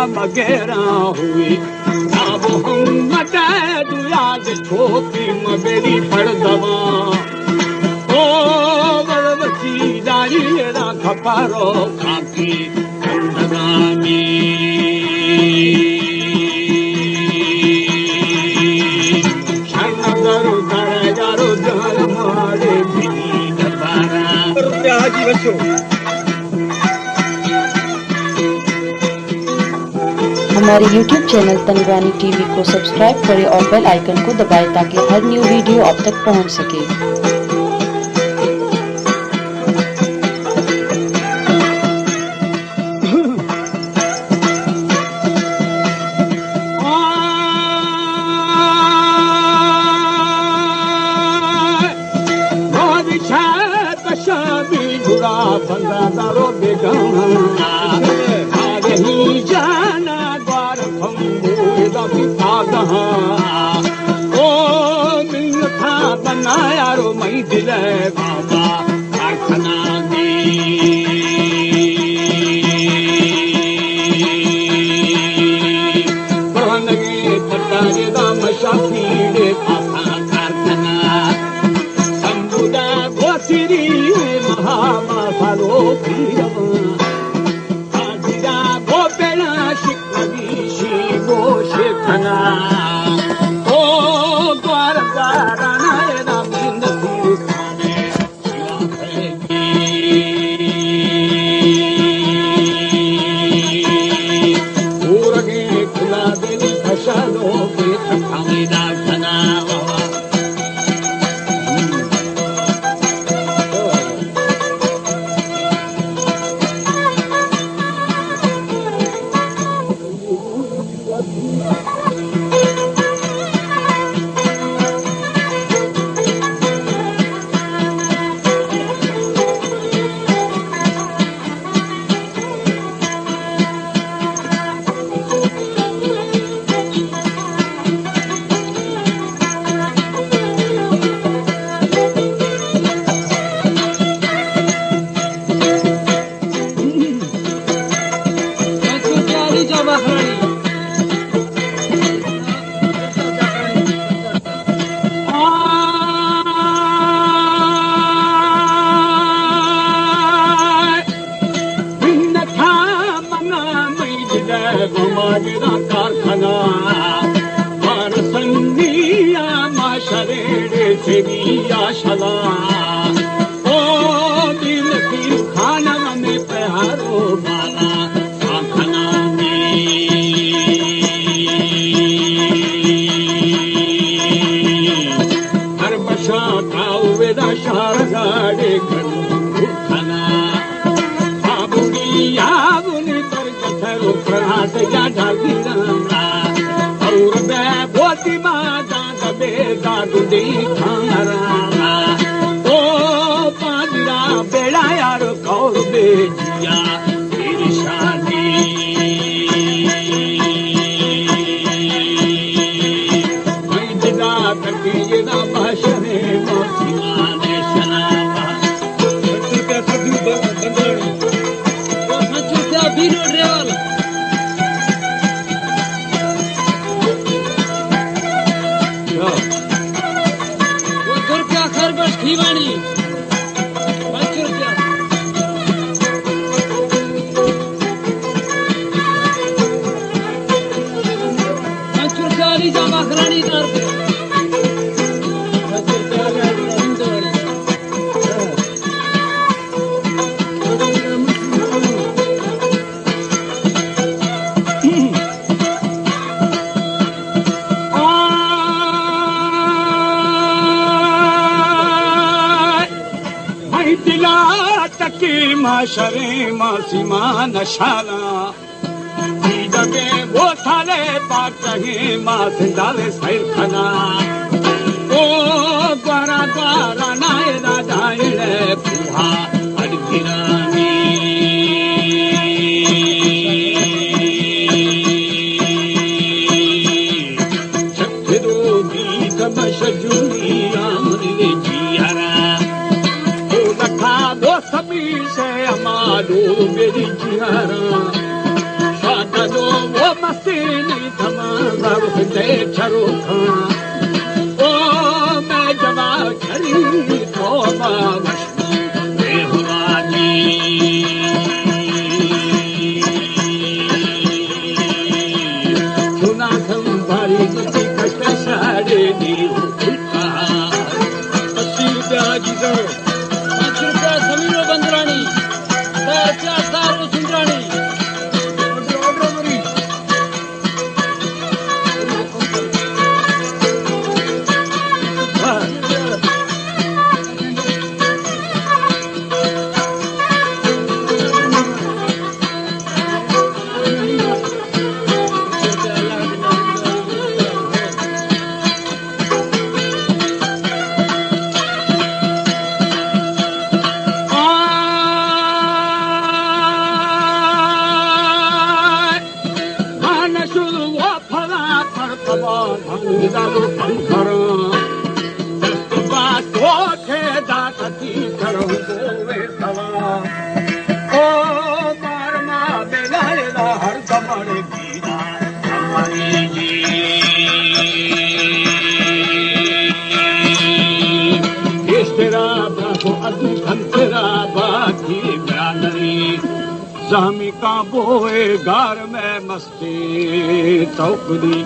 مگیراں ہوئی، اب ہم مدد یاد چھوپی مبری پڑدواں۔ او وروتی داری را کپارو کاکی کندگانی۔ شرم درو درگرو جان مارے بی دربارا۔ روپیہ حاجی بچو۔ ہمارے یوٹیوب چینل تنگوانی ٹی وی کو سبسکرائب کریں اور بیل آئیکن کو دبائیں تاکہ ہر نیو ویڈیو آپ تک پہنچ سکے۔ بادشاہ بشامی گڑا بندہ دارو بیگانا۔ آگہی جانا دوار پھمبو دا بھی آگہا۔ او منتھا بنا یارو مئی دل بابا کارخانہ دی۔ برہنگی پٹارے دا مشا پیڑے پاسا کارخانہ۔ سمبودا گوسری مہا ماسالو پیرواں۔ آجرا گو پیڑا شکوی شی گو شکنا۔ او گوار گوارانا ادا بند پیرکانے۔ اورگے کلا دل کشانو بے تھکانے دا کنا۔ منتھا منا مئی دل گماجنا کارخانہ۔ بار سنگیا ما شریڑے سے بیا شلا۔ او دل پیر خانہ میں پہارو بالا کارخانہ میں۔ ہر بشا تاؤ ودا شار گاڑے گنو کھنا۔ آبونی آبونی تر جتھرو پرات یا ڈاگیرا۔ اور بے بوتی ما دان بے داد دی کھانا۔ او پادرا بیڑا یار کور بے جیا۔ پیرشانی۔ مئی دلا تکی جدا باشنے موسمان شنابا۔ پچ روپیہ سدھو ب-، بنداڑی۔ پچ روپیہ بینو ڈرائیور۔ پچ روپیہ خیر بخش کھیوانی۔ پنچ روپیہ۔ پنچ روپیہ علی جان مکرانی دار پہ۔ پنچ روپیہ علی جان مکرانی دار پہ۔ آئے، مئی دلا تکی ما شریں ما سیما نشالاں۔ دیدگیں بوتلے پاٹہیں ما زندال سیر کھنا۔ او گوارا گوارا نائنا ڈائنے پوہا اڈ گرانی۔ چکدو بیت مشجوری آمد جیارا۔ او لکھا دوست پیش ہما دور میری جیارا۔ شاد او مستی نئی تمام بارو سندے چرو کھاں۔ او میں جما چری تو ما وشنی بے ہوا جی۔ سنا سنبھاری کسی کشت شاڑے دی۔ پنچ روپیہ زمین و بندرانی، دہ روپیہ زار و سندرانی۔ آ، من شروع پھلا پر پوا دھن دل پنکھرا۔ دست با تو کے داتتی کرو گوے سوا۔ او مار ما بلائے لا ہر دمڑ گینا۔ ایشترا باکو ادو کھنترا باکی برادری۔ زہمی کابو اے گار میں مستی توک دی۔